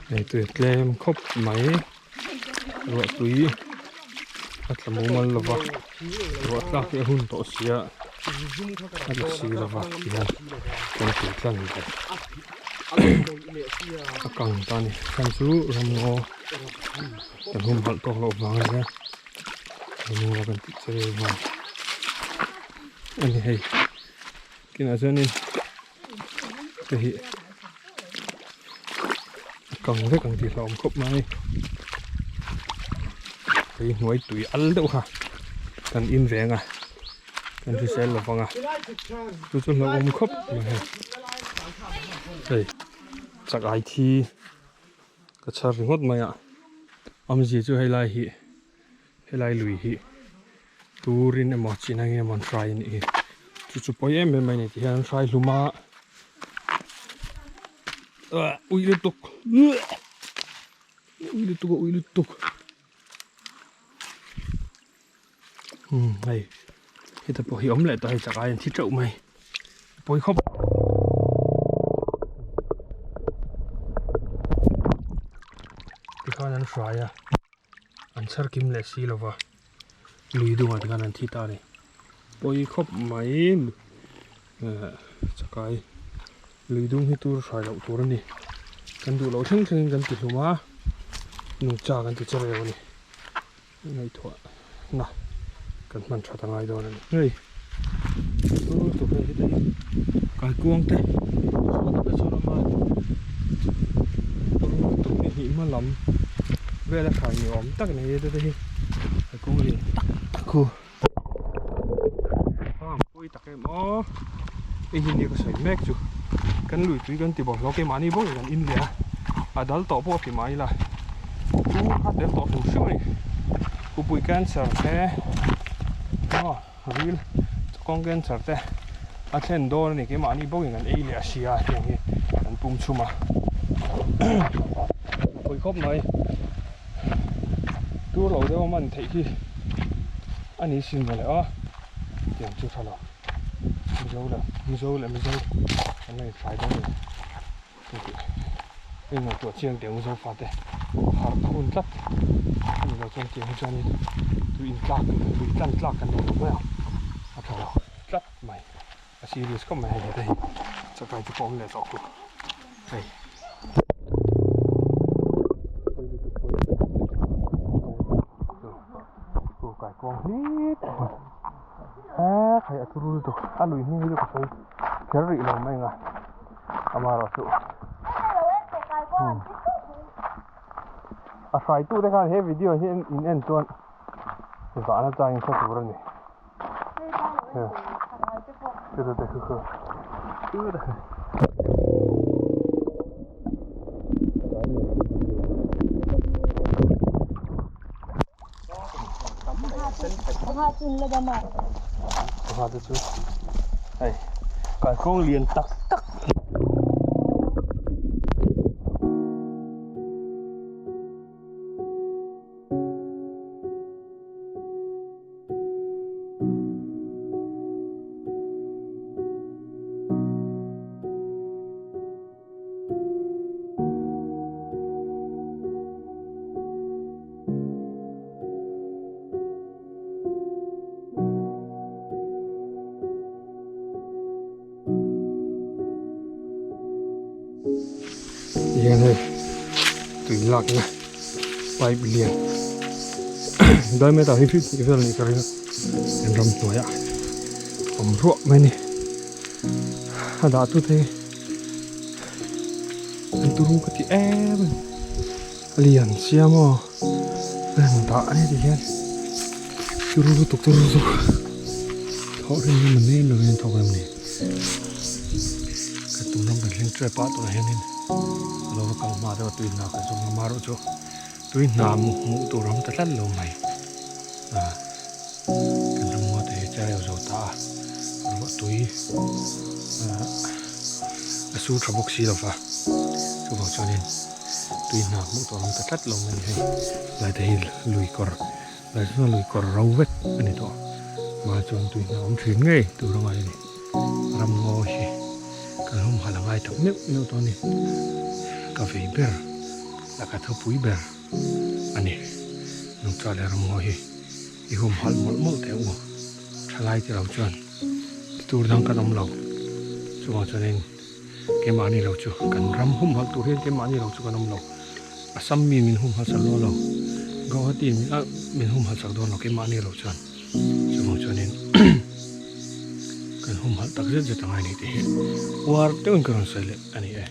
Hei tui a tlem khawp mai ruah tui a tla mumal lova ruah tlak hi a hun tawh sia a tla si lova tihian kan tui tlan ve a kang ta a ni chhan chu ramngaw kan humhalh tawk loh vang a nia ramngaw kan tih che reu vang a ni hei kinah chuanin te hi a kang vek ang tih hlauhawm khawp mai hei hnuai tui al deuh kha kan in veng a kan hrisel lo vang a chu chu hlauhawm khawp mai hei hei chak ai thi ka chhar ringawt mai a awmzia chu helai hi helai lui hi turin emaw chin angin emaw an hrai a nih hi chu chu pawi em em mai a ni tihian an hrai hlum a ah ui lutuk ui lutuk a ui lutuk umm hei heta pawh hi awm leh tawh hei chak ai an thi teuh mai pawi khawp. Tikhan an hrai a. An chhar kim leh si lova lui dungah te khan an thi ta a ni pawi khawp mai eh chakai lui dung hi tur hrai loh tur a ni kan duh loh thleng thlengin kan ti hlum a nungcha kan ti che reu a ni ngaihtuah na kan hman that a ngai dawn a ni hei chu tukverh hi te hi kaikuang te chhuat te chuan a awm a tuk ni hnih hma lam vel a hrai ni awm tak a ni te hi kaikuang lian tak tak khu a pawi tak em aw hei hi nia ka sawi mek chu kan lui tui kan ti bawlhhlawh keimahni bawkin kan in leh a a dal tawh pawh a ti mai la chu kha tel tawh hrim hrim a ni upui cancer te aw ril kawng cancer te a thlen dawn a ni keimahni bawkin kan ei leh a sia heng hi kan pum chhum a a pawi khawp mai tur lo deuh a man theih khi a ni sin mawle aw. Tiang chu tha lo Mizo leh Mizo leh Mizo an la inhrai dawn a ni chu tih a inngawhtuah chiang teh Mizo fate harh a hun tlat a ni lo chuan tiang hi chuanin tui intlak lui tlan tlak kan nei lo mai ang a tha lo tlat mai a serious khawp mai hei heta hi chakai te pawh awm leh tawh ku hei. Kaikuang hlir a hei a turu lutuk a lui hming hi chu ka sawi kher rih lo mai ang a amaherawhchu a hraitute khan he video hi in en chuan zahna changin hre tur a ni. Hei kalkawng lian tak tak. Tihian hei tui lakna pipe lian diameter hi feet hnih vel a nih ka ring a an ram hnuaiah awm ruah mai a ni a dah tu te hi an turu ka ti em a ni a lian sia maw a han dah a ni tihian turu lutuk turu lutuk thawh rin hi manem lovin an thawk em ni. Ka tun ram kan thleng tep a tunah hianin a lo va kal hma deuh a tui hna kan zawng a amaherawhchu tui hna hmuh tur a awm ta tlat lo mai ah kan ram ngaw te hi chereu zo ta a ruah tui ah a sur tha bawk si lova chuvang chuanin tui hna hmuh tur a awm ta tlat lo mai hei lai te hi lui kawr Lai chuan lui kawr ro vek a ni tawh. Mah chuan tui hna awm thin ngei tur a ngai a ni. Ram ngaw hi kan humhalh a ngai tak meuh meuh tawh a ni. Ka vei ber. Laka thupui ber a ni. Nungcha leh ramngaw hi i humhalh mawlh mawlh teh u. Thalai te lo chuan ti tur dang kan awm lo. Chuvang chuanin keimahni lo chu kan ram humhalh tur hian keimahni lo chu kan awm lo. Assam mi min humhalh sak dawn lo. Guwahati min humhalh sak dawn lo keimahni lo chuan. Chuvang chuanin kan humhalh tak zet zet angai ni tih hi uar deuhin ka rawn sawi leh a ni e.